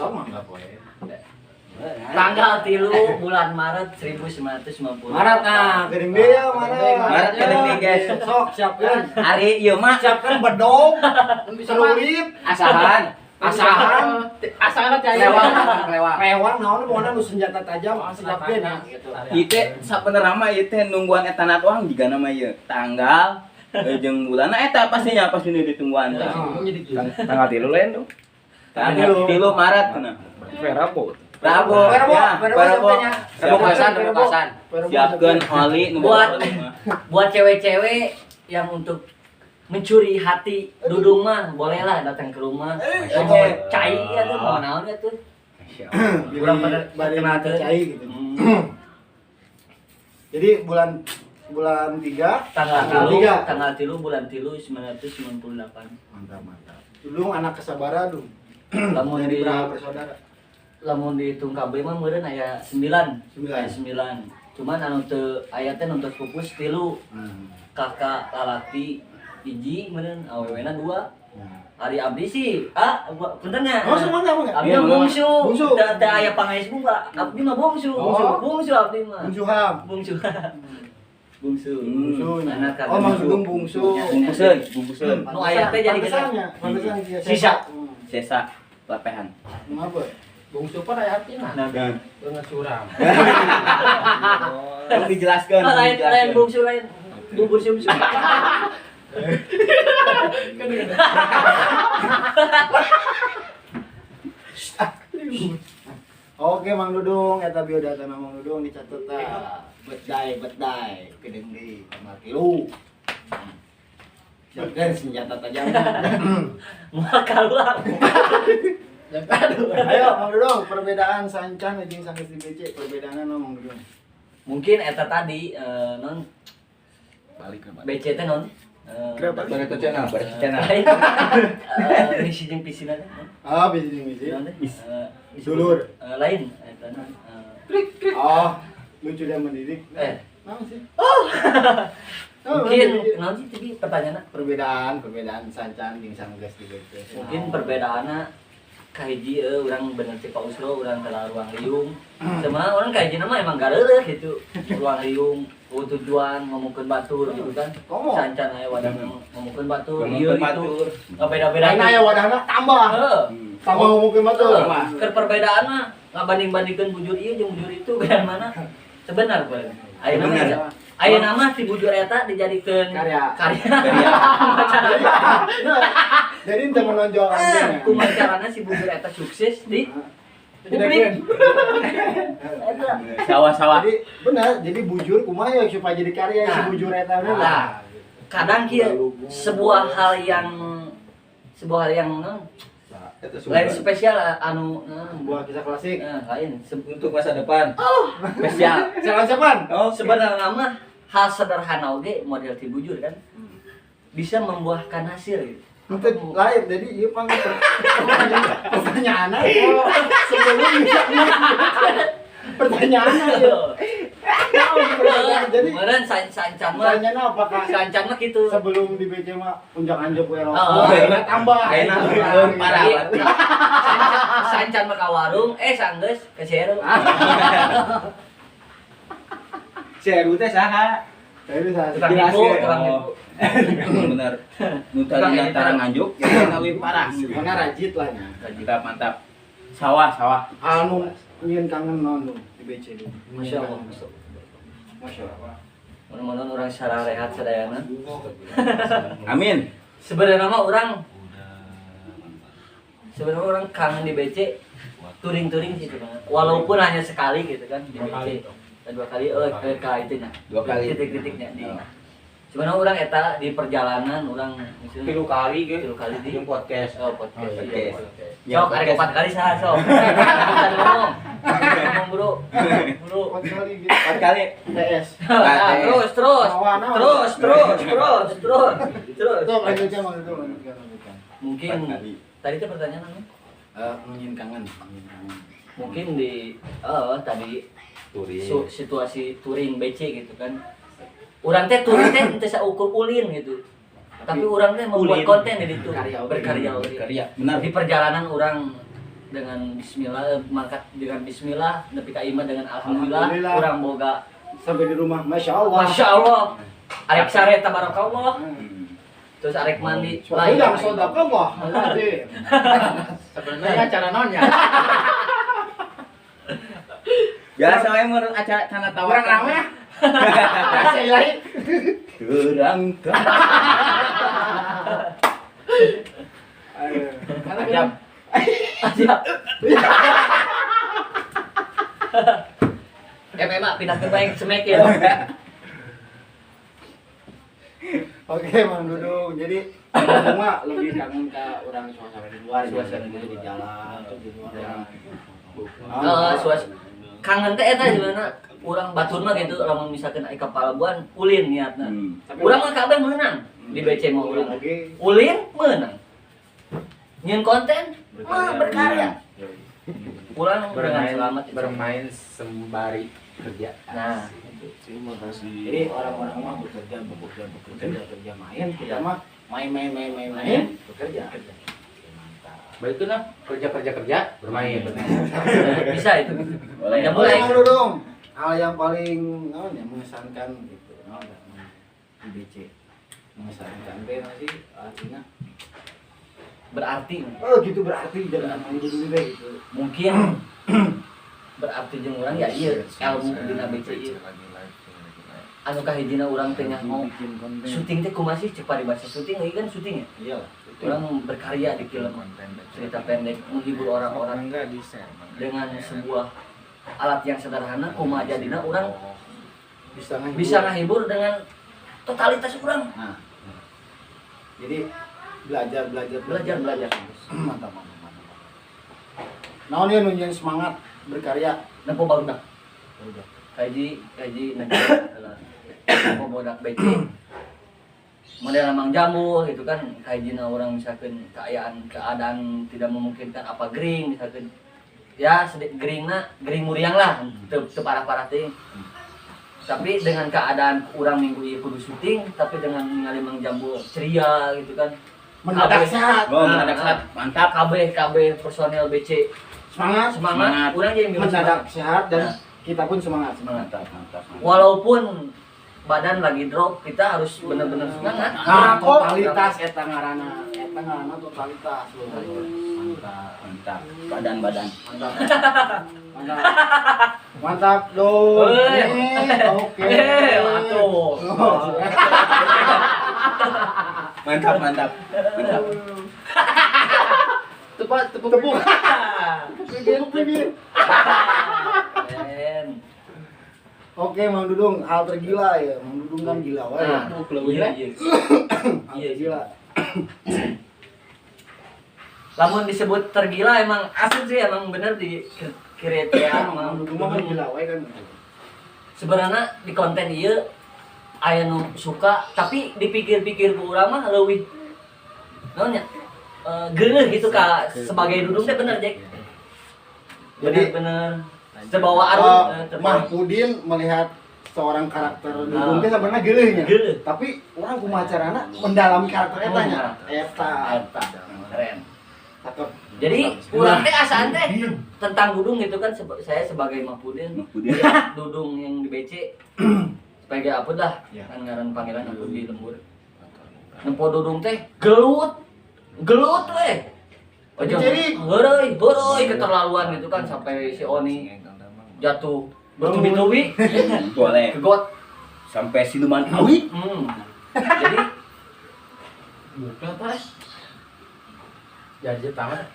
Sok mangga poe. Tanggal 3 bulan Maret 1990. Maret nah, geuning deui ya Maret. Maret geuning deui, guys. Sok siapkeun. Ari ieu mah Siapkeun bedog, celurit, asahan. Asahan, Asahan teh rewang, rewang. Rewang naon pokona nu senjata tajam siapkeun ya. Ieu teh sabenerna mah ieu teh nungguan eta na doang jigana mah ieu. Tanggal jeung bulanna eta pastinya pasti nu ditungguan teh. Tanggal 3 lain tuh. Tanggal 3 Maret cenah. Rabu. Rabu. Rabu, Ya, Rabu Rabu. Rebo kasan. Siapkeun oli nu Buat- oli mah. Buat cewek-cewek yang untuk mencuri hati Dudung mah bolehlah datang ke rumah. Mau cai ya tuh, mau naon ya tuh. Urang pada bari kenal teh. cai gitu. Jadi bulan bulan 3 Tanggal Tanggal 3, 3. tanggal 3 bulan 3 1998. Mantap, mantap. Dulu anak kesabara dulu. Lamun Dari di berapa bersaudara? Lamun dihitung kabeh mah meureun aya 9. 9. Aya 9. Cuman anu teu aya teh nu tos pupus 3. Kakak lalaki hiji meureun awewena 2. Ari abdi sih, ah, punten nya. Oh, semuanya apa enggak? Abdi mah bungsu. Bungsu. Teu teu aya pangais bunga. Abdi mah bungsu. Oh. Bungsu abdi mah. Bungsu ham. Bungsu. Bungsu. Bungsu. Anak Oh, kakak. Mang Sugeng bungsu. Bungkuseun, bungkuseun. Nu aya teh jadi Pantesan ya, pantesan dia. Sisa. Sesa lepehan. Kenapa? Bungsu pan aya hatina. Nah, Dengan suram. Tolong dijelaskan, Oh, lain lain dijelaskan. bungsu lain bubur sumsum. Oke Mang Dudung, eta biodata Mang Dudung dicatat tah. Bedai, bedai, geudeung deui tanggal 3. Siapkeun senjata tajam. Moal keluar. Ayo Mang Dudung, perbedaan sancan jeung sanggeus di BC, perbedaanna naon Mang Dudung? Mungkin eta tadi non Balik ke BC teh non. Barito channel. Barito channel. Lain. Misi jeung pisina teh. Ah, misi jeung misi. Naon teh? Misi- Dulur. Lain eta non. Oh, lucu dan mendidik. Naon sih? Oh. Mungkin naon sih tadi pertanyaanna? Perbedaan, perbedaan sancan jeung sanggeus di BC. Mungkin perbedaanna kahiji urang bener cek Pak Usro urang ke ruang riung. Sama orang kahiji mah emang gareureuh gitu. Ruang riung, oh, tujuan ngomongkeun batur gitu kan. Komo. Sancan aya wadah ngomongkeun batur, ieu Ngomongkeun itu. batur. Beda-beda. Lain aya wadahna tambah. Heeh. Tambah ngomongkeun batur. Keur perbedaan mah ngabanding-bandingkeun bujur ieu jeung bujur itu beda mana? Sebenar boleh. Ayeuna mah Bener. ayeuna mah si bujur eta dijadikeun Karya. Karya. Nah, jadi ente menonjol anjing ya. Kumaha carana si bujur eta sukses di publik. Eta. Sawah-sawah. Jadi benar, jadi bujur kumaha ya supaya jadi karya si Nah. bujur eta bener. Nah. Kadang kieu sebuah hal yang non, lain spesial anu Sebuah kisah klasik. Lain Untuk masa depan. Spesial. Siapa siapa? Oh, sebenarnya mah hal sederhana oge model ti bujur kan bisa membuahkan hasil gitu. Ente lain, jadi ieu pang pertanyaan sebelum bisa pertanyaan ieu. Jadi kemarin sancan mah pertanyaan apakah sancan mah gitu. sebelum di BC mah unjak anjuk we rokok. Oh. Ayeuna tambah. Ayeuna Gitu. parah. Jadi, sancan mah ka warung, sanggeus ke Seru. Seru teh saha? Jadi saya Tukang nipu, Jelaskeun. tukang nipu. Bener. Nu tadina tarang nganjuk, jadi leuwih parah. Karena rajit lah nya. Mantap, mantap. Sawah, sawah. Anu nyieun kangen naon tuh di BC tuh. Masya Allah. Masya Allah. Mudah-mudahan orang secara rehat sadayana. Amin. Sebenarnya mah orang sebenarnya orang kangen di BC touring-touring sih sebenarnya. Walaupun hanya sekali gitu kan di BC. Dan dua kali ke itunya. Dua kali. Titik-titiknya di. Sebenarnya orang eta di perjalanan orang misalnya 3 kali ge. 3 kali di Jeung podcast. Oh, podcast. Oh, Iya, podcast. podcast. Ya, Sok, ada podcast. 4 kali saha sok. Bukan ngomong. Ngomong, Bro. Bro. 4 kali gitu. 4 kali. TS. Nah, terus terus. Nawan, nawan. Terus terus terus terus terus. Sok lanjutkan Mang Dudung, lanjutkan, lanjutkan. Mungkin 4 kali. tadi itu pertanyaan apa? Nyieun kangen, nyieun kangen. Mungkin di tadi Touring. situasi touring BC gitu kan. Urang teh touring teh teu saukur ulin gitu. Tapi urang teh membuat Ulin. konten di ditu, Berkarya oge. berkarya oge. Berkarya. Benar. Di perjalanan urang Dengan bismillah, mangkat dengan bismillah, nepi ka imah dengan alhamdulillah, urang boga sampai di rumah, Masya Allah. Masya Allah. Arek sare tabarakallah. Terus arek mandi. Udah sedekah. Sebenarnya acara naonnya? Biasa we mun acara tanda tawar. Kurang rame ya. Biasa ilahi. Kurang. Ajab. Ajab. Mak pindah ke baik semek ya. Oke, Mang Dudung. Jadi Mang mah lebih kangen ke orang suasana di luar, suasana di jalan, di luar. Suasana kangen teh eta sebenarnya urang batur mah gitu lamun misalkan aya ka Palabuhan ulin niatna. Urang mah kabeh meunang di BC mah urang. Ulin meunang. Nyeun konten mah berkarya. Pulang dengan selamat bermain sembari kerja. Nah, terima kasih. Jadi orang-orang mah bekerja bekerja bekerja kerja main, kita mah main main main main main bekerja. Mantap. Baik itu lah, kerja kerja kerja bermain. Bisa itu. Boleh. Boleh dong. Hal yang paling ya, mengesankan gitu, di BC. Mengesankan teh masih artinya berarti. Oh gitu berarti jangan main dulu deh gitu. Mungkin berarti jeung urang ya ieu ilmu dina BC ieu. Anu kahijina urang teh nyaho syuting teh kumaha sih ceuk paribasa syuting lagi kan syuting ya? Iya. Urang berkarya di film cerita pendek menghibur orang-orang dengan sebuah alat yang sederhana kumaha jadina urang bisa ngahibur dengan totalitas urang. Nah. Jadi belajar. Mantap. Naon ieu nu nyeun semangat berkarya nempo barudak. Kaji negara nempo bodak BC. Model Mang Jambu gitu kan kajina orang misalkan keadaan tidak memungkinkan apa gering misalkan ya sedikit geringna gering muriang lah teu parah-parah teuing. Tapi dengan keadaan urang minggu ieu kudu syuting tapi dengan ningali Mang Jambu ceria gitu kan mendadak sehat. Oh, mendadak sehat. Mantap. KB personel BC semangat. Urang jadi mendadak sehat dan nah, kita pun semangat. Mantap. Walaupun badan lagi drop, kita harus benar-benar semangat. Nah, totalitas eta ngaranna. Eta ngaranna totalitas. Mantap. Badan-badan. Mantap. Mantap dong. Oke. Mantap. Mantap. Tepuk. Tepuk bibir. Oke, Mang Dudung, hal tergila ya. Mang Dudung kan gila wae. Nah, iya. Iya gila. Lamun disebut tergila emang asli sih, emang bener di kriteria Mang Dudung mah gila wae kan. Sebenarnya di konten ieu aya nu suka, tapi dipikir-pikir ku urang mah leuwih naon nya? Geuleuh gitu ka sebagai Dudung teh bener, Jack. Jadi bener terbawa arus. Mahpudin melihat seorang karakter Dudung teh sebenarnya geuleuhnya. Tapi orang kumaha carana mendalami karakter eta nya. Eta. Keren. Cakep. Jadi urang teh asaan teh tentang Dudung gitu kan saya sebagai Mahpudin. Dudung yang di BC sebagai apa dah kan ngaran panggilan aku di lembur. Nempo Dudung teh gelut. Gelut we. Ojo heureuy keterlaluan gitu kan sampai si Oni jatuh bertubi-tubi. Boleh. Kegot sampai siluman awi. Jadi bukan pas. Jadi tamat.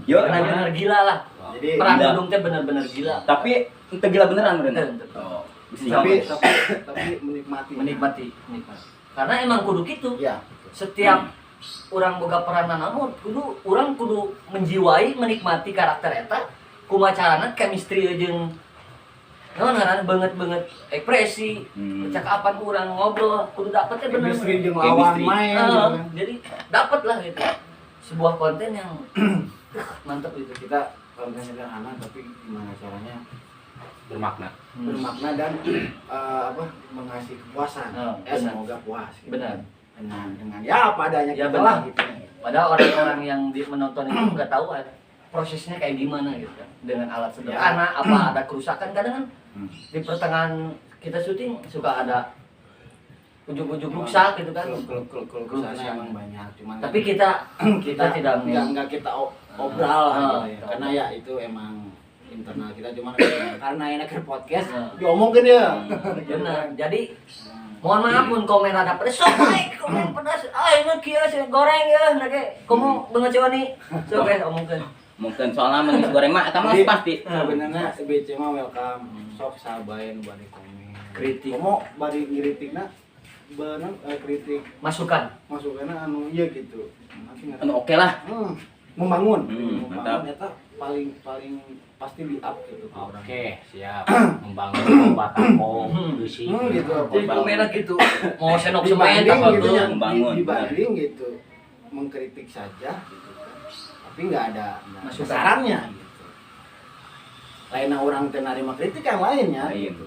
Yo, benar-benar gila lah. Jadi perang Dudung teh benar-benar gila. Tapi ente gila beneran bener. Oh. Tapi menikmati. Menikmati. Karena emang kudu gitu. Ya. Setiap urang boga peranan naon kudu urang kudu menjiwai menikmati karakter eta kumaha carana chemistry jeung naon ngaranna banget-banget ekspresi percakapan urang ngobrol kudu dapet teh bener chemistry jeung lawan main gitu kan. Jadi dapet lah gitu sebuah konten yang mantap gitu. Kita konten sederhana tapi gimana caranya bermakna dan mengasih kepuasan. Semoga puas gitu. Benar. Dengan ya apa adanya ya, kita lah gitu. Padahal orang-orang yang menonton itu nggak tahu kan. Prosesnya kayak gimana gitu kan, dengan alat sederhana, apa ada kerusakan. Kadang kan di pertengahan kita syuting suka ada ujug-ujug rusak gitu kan. Kalau kalau Keluh kesana kesah. Emang banyak, cuman Tapi kita kita tidak nggak kita obral lah Ah, gitu ya. kita Karena ya itu emang internal kita, cuman karena enak ke podcast diomongin ya. Benar. Jadi mohon maaf pun komen ada pedes, sok bae komen pedas. Ah, ini kieu sih goreng ya, nah ge komo beungeut nih. Sok we omongkeun. Mungkin soalnya mun geus goreng mah eta mah Jadi, pasti. Sebenarnya BC mah welcome, sok sabae nu bade komen. Kritik. Komo bade ngiritikna bener kritik Masukan. Masukanna anu iya gitu. Nanti nggak- Anu oke lah. Membangun, Mantap. membangun eta paling paling pasti di up gitu ke orang. Oke, siap. Membangun batako, bisi. Gitu. Jadi komennya gitu. Mau senok semen Dibanding apa gitu tuh. ya, Membangun, dibanding gitu mengkritik saja gitu kan, tapi nggak ada Masukan. sarannya gitu. Lainnya orang teh narima kritik yang lainnya Lain. gitu.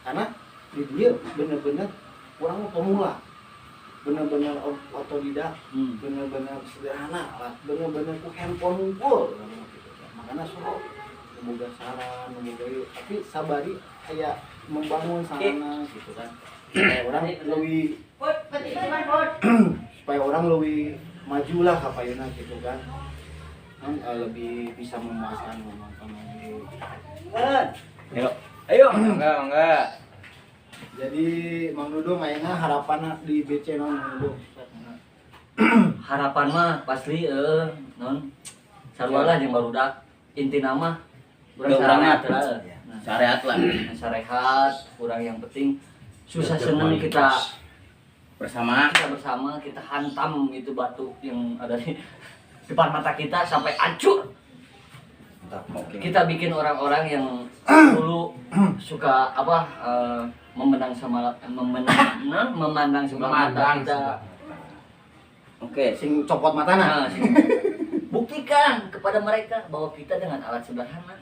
Karena di dia bener-bener orang mah pemula, bener-bener otodidak, bener-bener sederhana lah, bener-bener ku handphone ngumpul gitu kan. Makanya sok boga saran, boga ieu, tapi sabari kayak membangun sarana gitu kan, supaya orang lebih supaya orang lebih maju lah kapayuna gitu kan kan, lebih bisa memuaskan penonton lagi. Ayo. Ayo. Enggak, enggak. Jadi Mang Dudung ayeuna harapan di BC naon, Mang Dudung? Harapan mah pasti non sarua lah jeung barudak, intina mah urang Udah, urang mah. sarehat lah. Nah, Syariat lah. sarehat kurang, yang penting susah seneng kita Bersama. Kita bersama, kita hantam itu batu yang ada di depan mata kita sampai hancur. Oke. Kita bikin orang-orang yang dulu suka apa memandang sama memandang nah, memandang sebelah mata Memandang kita. sebelah. Oke. Sing copot matana. Nah, buktikan kepada mereka bahwa kita dengan alat sederhana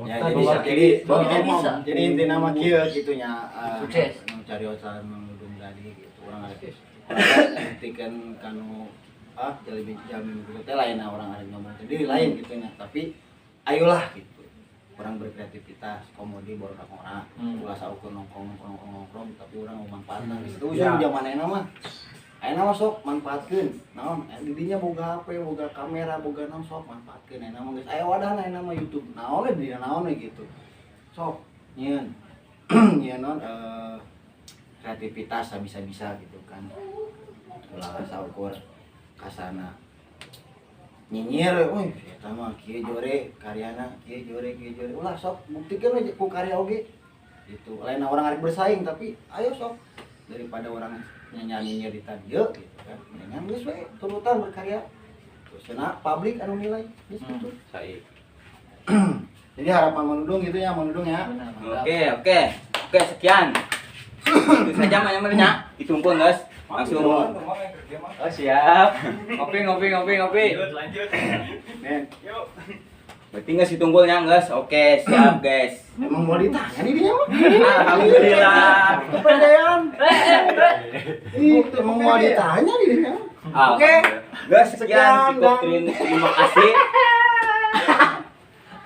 Ya, jadi Bahwa kita bisa. Jadi intinya mah kieu gitu nya, Sukses. Nu cariosan Mang Dudung tadi gitu, urang ada kritikan kanu ah jalmi jalmi gitu teh lain, orang ada ngomong sendiri lain gitu nya, tapi ayolah gitu orang berkreativitas komodi baru orang ulah saukur nongkrong nongkrong nongkrong nongkrong, tapi orang mau manfaatna gitu Ya. usum zaman ayeuna mah, ayeuna mah sok manfaatkeun naon, di dinya boga HP, boga kamera, boga naon, sok manfaatkeun. Ayeuna mah geus aya wadahna, ayeuna mah YouTube naon we, di naon we gitu, sok nyieun nyieun naon kreativitas bisa-bisa gitu kan, ulah saukur kasana nyinyir, wih eta mah kieu jore karyana, kieu jore, kieu jore. Ulah, sok buktikan aja ku karya oge gitu. Lain orang arek bersaing, tapi ayo sok, daripada orang nyanyi nyinyir di tadi gitu kan, mendingan geus we turutan berkarya, terus cenah publik anu nilai geus gitu. Saik. Jadi harapan Mang Dudung gitu ya, Mang Dudung ya. Benar, mantap. Oke. Oke, sekian. Itu saja namanya. Itu pun, guys. Langsung. Oh, siap. Ngopi, ngopi, ngopi, ngopi. Lanjut. Men, Berarti nggak situnggulnya, guys. Oke, siap, guys. Emang mau ditanya di dinya mah. Alhamdulillah. Kepercayaan. Ih, emang mau ditanya di dinya mah. Oke. Guys, sekian, Sekian, cukup, dan- terima kasih.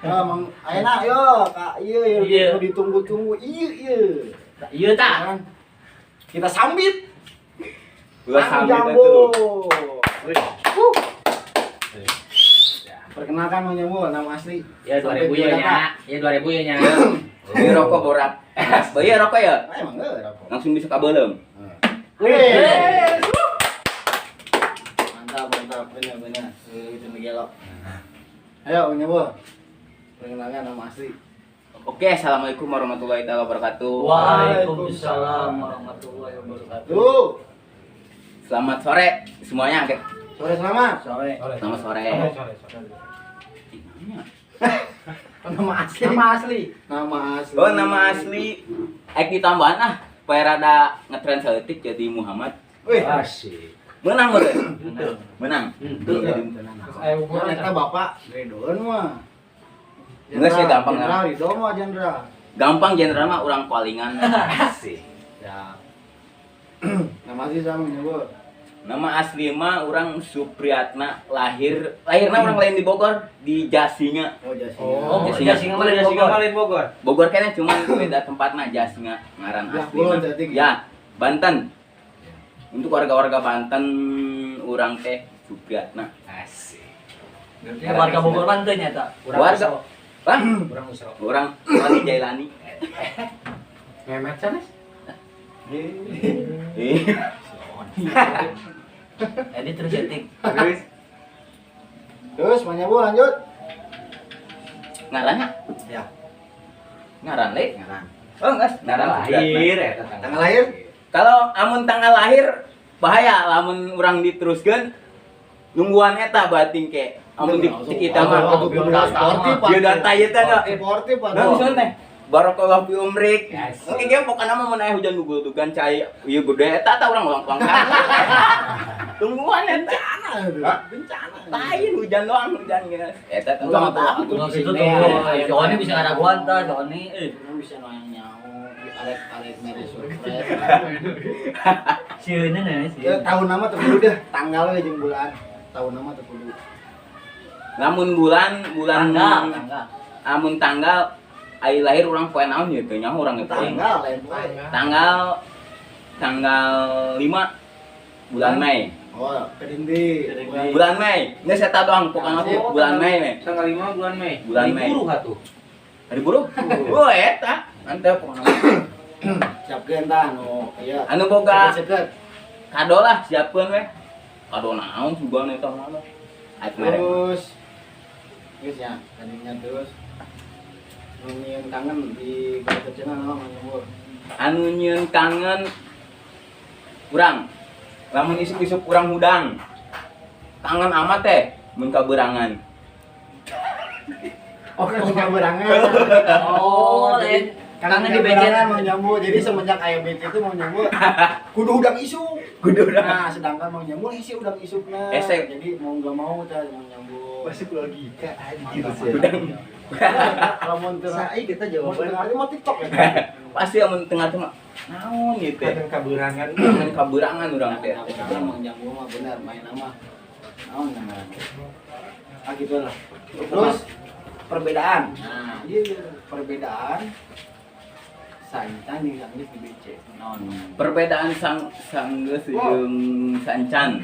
Ya, Mang ayeuna yo, Kak, iya iya Iya. nu ditunggu-tunggu. Iya, iya. Iya tak. Kan? Kita sambit. Gua Mang sambit Jambo. itu. Wuh. Perkenalkan Mang Jambo, nama asli. Ya Sampai 2000 ya biodata. nya. Ya 2000 ya nya. Ini rokok borak. Bayar rokok ya? Ah, emang enggak rokok. Langsung bisa kabelem. Wih. Mantap, mantap. Benar, benar. Itu gelok. Ayo, Mang Jambo. Perkenalkan nama asli. Oke, assalamualaikum warahmatullahi taala wabarakatuh. Waalaikumsalam warahmatullahi wabarakatuh. Tuh, Selamat sore semuanya. Oke. Sore selamat. Sore. Selamat sore. Sore, sore. Nama asli. Nama asli. Nama asli. Oh, nama asli. Ek ditambahan ah, supaya rada ngetren saeutik jadi Muhammad. Wih. Asik. Menang meureun. Menang. Terus ayo Nah, eta bapak Ridho mah. Enggak sih, gampang, Jenderal Ridho mah jenderal. Gampang jenderal mah urang kualingan. Asik. Ya. Nama asli sama nyebut. Nama asli mah urang Supriyatna, lahirna urang lain di Bogor, di Jasinga. Oh, Jasinga. Oh, Jasinga. Jasinga mah lain Jasinga Bogor. mah lain Bogor. Bogor kayaknya cuman beda tempatna Jasinga ngaran Belah asli. kulon berarti gitu. Ya, Banten. Untuk warga-warga Banten urang teh Supriyatna. Asik. Berarti warga Bogor Banten ya ta. Warga Bang, Urang Usro. urang urang di Jailani. Memet sanes? Eh, Jadi terus etik. Terus Terus Mang Jambul lanjut. ngaranna? Ya. Ngaran le? Ngaran. Oh, enggak, ngaran Supriyatna. lahir eta Tanggal lahir? Kalau amun tanggal lahir bahaya lamun urang diteruskeun nungguan eta bating ke. Amun di kita mah Sportif. biodata ieu teh da. Sportif Nah, misalnya teh barakallahu fi umrik. Yes. Oke, ge pokona mah mun aya hujan guguldugan cai ieu gede eta tah urang ulang-ulang. Tungguan eta. Bencana. Bencana. Lain hujan doang hujan geus. Eta teh Ulang ulang atuh. Terus itu tuh Joni bisa ngaraguan ta, Joni. Eh, Urang bisa noyang nyaho, arek-arek mere surprise. sieun nih sieun. Ya, tahun nama teu kudu deh, tanggal we jeung bulan. Tahun nama teu kudu. Lamun bulan bulan Tanggal, tanggal. Amun tanggal ai lahir urang poe naon ieu teu nyaho urang teh. Tanggal lain poe. Tanggal tanggal 5 bulan Mei. Oh, kedindi. Bulan Mei. Geus eta doang pokona mah bulan Mei we. Tanggal 5 bulan Mei. Bulan Hari Mei. Buruh atuh. Hari buruh? Oh eta. Mantap pokona mah. Siapkeun tah anu ieu. Anu boga Seket-seket. kado lah siapkeun we. Kado naon sugan eta mah lah. Ait merek. Terus geus ya, tadinya terus nu nyieun kangen di Barito Channel nama Mang Jambul. Anu nyieun kangen urang. Lamun isuk-isuk urang hudang. Kangen amat teh mun kaberangan. Oh, kangen kaberangan. Oh, lain kangen kangen di BC. kaberangan Mang Jambul. Jadi semenjak aya BC itu Mang Jambul kudu hudang isuk. Kudu hudang. Nah, sedangkan Mang Jambul hese hudang isukna. Hese. Jadi mau enggak mau teh Mang Jambul. Masuk logika anjir. Hudang. Lamun teu Sai kita mun teu jawaban ngarti mau TikTok ya. Pasti amun tengah tengah naon ieu teh. kangen kaberangan. Kangen kaberangan urang teh. Kaberangan Mang Jambul mah bener main nama. Naon namanya? Ah gitu lah. Terus perbedaan. Nah, iya perbedaan Sancan jeung Sanggeus di BC. Naon? Perbedaan sang sanggeus jeung sancan.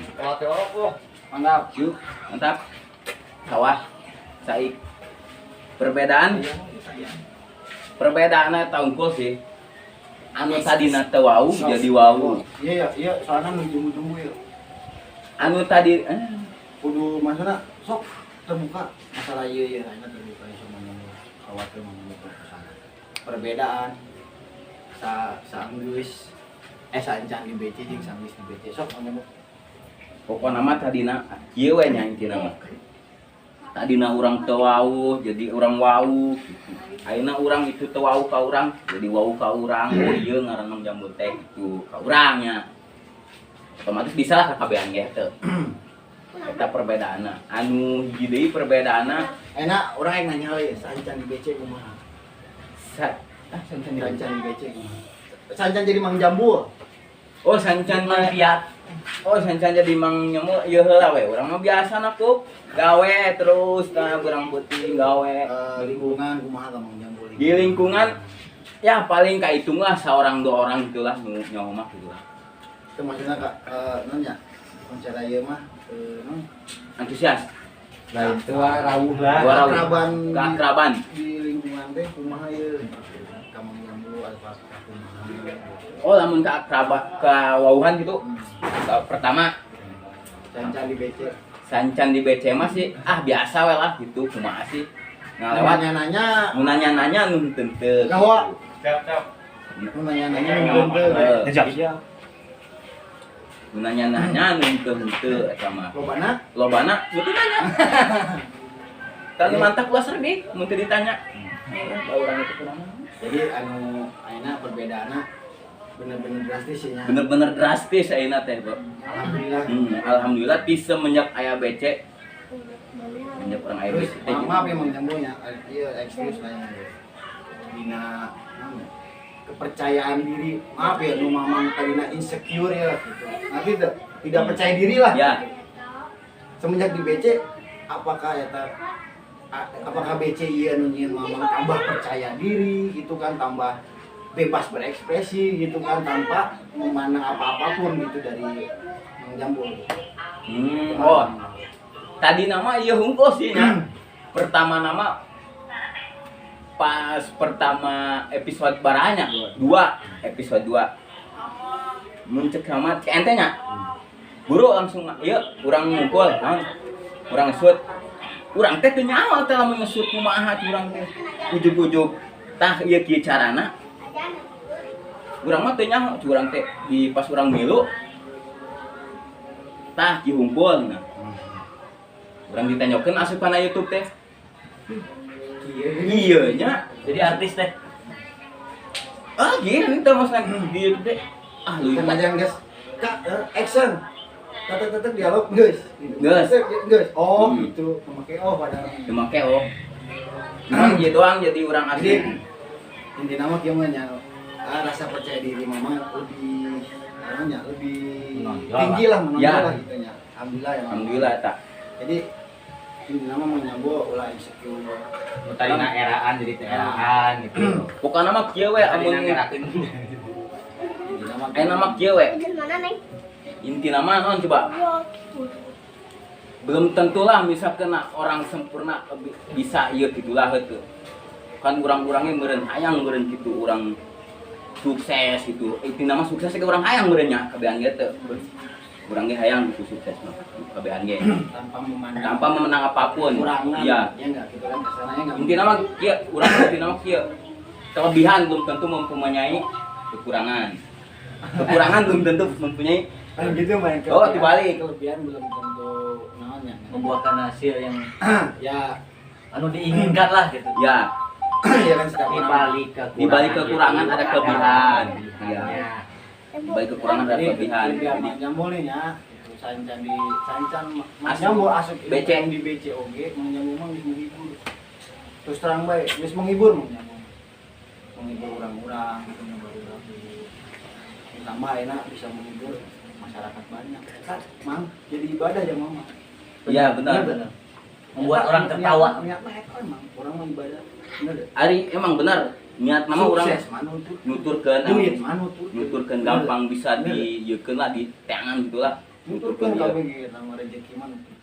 Mantap. Yuk, mantap. Sawah. Saik. Perbedaan perbedaannya taungkul sih. Anu tadina teu wau jadi wau. Iya iya iya soalnya nu jumbu-jumbu ya. Anu tadi Kudu maksudna sok terbuka masalah ieu ieu ayeuna terbuka ieu semuanya khawatir mengenai sana. Perbedaan sa sanggeus sancan di BC jeung sanggeus di BC sok anu pokona mah tadina kieu we nya intina mah. Tadina urang teu wau jadi urang wau gitu. Ayeuna urang itu teu wau ka urang jadi wau ka urang. Oh ieu ngaran Mang Jambul teh gitu ka urang nya. Otomatis bisa lah kakabehan ge teu. Eta perbedaanna. Anu hiji deui perbedaanna Enak urang yang nanya we sancan di BC kumaha? sa ah sancan di Sancan di BC kumaha? Sancan jadi Mang Jambul. Oh sancan Mang mah Fiat. Oh sancan jadi Mang Nyemu ieu heula we. Urang mah biasa na kup gawe terus tah urang peuting gawe. Lingkungan kumaha ka Mang Jambul? Di lingkungan ya paling kahitung lah seorang dua orang gitulah nu nyaho mah gitu lah. Itu maksudnya kak non ya cara ieu mah non Antusias, Lain tua rawuh lah. Dua rawuh. keakraban keakraban. di lingkungan teh kumaha ieu ka Mang Jambul atau ka kumaha? Oh lamun keakraba kewauhan gitu. Pertama Sancan di BC. sancan di BC mah sih ah biasa we lah gitu kumaha sih. Nah lewat nanya-nanya nu nanya-nanya nu henteu. Gawa. Siap, siap. Nu nanya-nanya nu henteu. Eh, nu nanya-nanya nu henteu eta mah. Lobana Lobana nu teu nanya. Tanu mantap ulah serdik mun teu ditanya. Da urang itu kurang. Jadi anu ayeuna perbedaanna bener-bener drastis sih nya. Bener-bener drastis ayeuna teh, Bro. Alhamdulillah. Alhamdulillah ti semenjak aya BC semenjak urang aya Terus BC teh. maaf, maaf ya Mang Jambulnya, iya eksklusif nanya ya. Dina naon ya, kepercayaan diri, maaf ya nu mamang tadina insecure ya gitu. Nanti tuh Tidak percaya diri lah. Semenjak di BC, apakah eta apakah BC ieu nu nyieun Mamang tambah percaya diri gitu kan, tambah bebas berekspresi gitu kan, tanpa memandang apa-apapun gitu dari Mang Jambul? Oh, tadi nama iya hungkul sih nya. Pertama nama pas pertama episode baranya dua, episode 2 muncul sama cek ente nya, buru langsung iya urang ngumpul naon, urang nge-shoot. Urang teh teu nyaho teh lamun nge-shoot kumaha urang teh ujug-ujug tah ieu kieu carana. Urang mah teu nyaho, urang teh di pas urang milu tah kieu hungkul. Nah, urang ditanyakeun asup kana YouTube teh iya nya. Jadi artis teh. Ah, gini teh maksudnya di YouTube teh ah lu Kan aja geus kak action, tetep tetep dialog geus gitu. Geus. Tetep, geus, oh gitu memakai oh padahal. Make oh cuman ieu doang jadi urang Jadi asli. Intinya mah kieu mah nya, rasa percaya diri Mama lebih namanya lebih Menonjol. Tinggi lah, menonjol lah gitu nya. Alhamdulillah ya, Mama. Alhamdulillah tak. Jadi intinya mah Mang Jambul ulah insecure. Nu tadina eraan jadi teu eraan gitu. Pokokna mah kieu we Tadina amun ngerakeun. Intinya mah aya nama kieu we. Mana, Neng? Intina mah naon coba, belum tentulah misalkan orang sempurna bisa ieu gitulah heueuh kan. Urang-urangnya meureun hayang meureun gitu urang sukses gitu. Intina mah sukses ge urang hayang meureun nya, kabehan ge teu urang ge hayang gitu sukses mah kabehan ge. Tanpa memandang tanpa memandang apapun. kekurangan. Iya. Ya enggak gitu kan kesananya enggak. Intinya mah kieu urang, intina mah kieu, kelebihan belum tentu mempunyai kekurangan, kekurangan belum tentu mempunyai Kan gitu main. Oh, dibalik. Kelebihan belum tentu naonnya Membuahkan hasil yang ya anu diinginkan lah gitu. Ya. Ya kan setiap Di orang balik kekurangan. Di balik kekurangan ada kelebihan. Iya. Di balik kekurangan ada Jadi kelebihan. kelebihan Jadi Mang Jambul nih ya itu sancan di sancan Mang Asup Jambul asup BC. Di BC oge Mang Jambul mah geus menghibur. Terus terang bae geus menghibur. Mang Jambul menghibur orang-orang gitu nya, baru ditambah enak bisa menghibur masyarakat banyak kan Mang, jadi ibadah ya Mama. Iya, benar. Benar. Membuat orang tertawa. Niat mah eta emang orang mah ibadah bener deh. Ari emang benar niat nama orang Sukses mah nutur nuturkeun duit mah nutur nuturkeun gampang bisa di lah di tangan gitulah. Nuturkeun nuturkeun kabeh ge nama rezeki mah nuturkeun.